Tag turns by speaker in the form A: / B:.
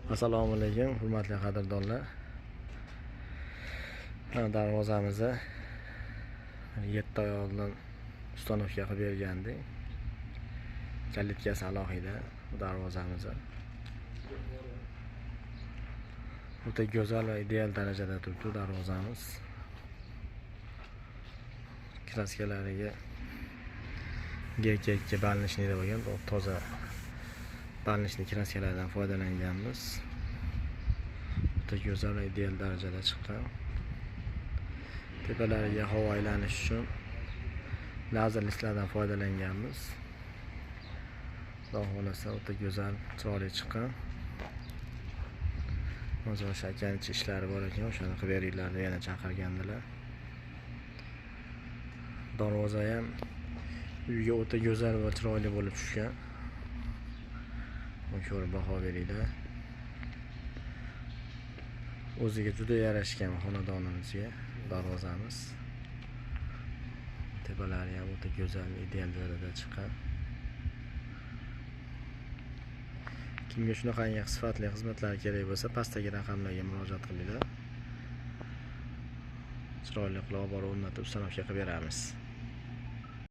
A: Assalomu alaykum, hurmatli qadrdonlar. Mana darvozamizni 7 oy oldin установка qilib bergandik. Kalitkasi alohida bu darvozamizni. O'ta go'zal va ideal darajada turibdi darvozamiz. Kraskalariga GK2 больничный bo'lgan, toza больничный kraskalardan foydalanganmiz. O'ta go'zal va ideal darajada chiqqan. Tepalariga havo aylanish uchun lazer listlardan foydalanganmiz. Xudo xohlasa o'ta go'zal, chiroyli chiqqan. Hozir o'sha akani ishlari bor ekan, o'shani qilib beringlar deb yana chaqirgandilar. Darvoza ham uyga o'ta go'zal va chiroyli bo'lib tushgan. Buni ko'rib baho beringlar. O'ziga juda yarashgan xonadonimizga darvozamiz. Tepalari ham o'ta go'zal, ideal darajada chiqqan. Kimga shunaqangi sifatli xizmatlar kerak bo'lsa, pastdagi raqamlarga murojaat qilinglar. Chiroyli qilib olib borib o'rnatib, установка qilib beramiz.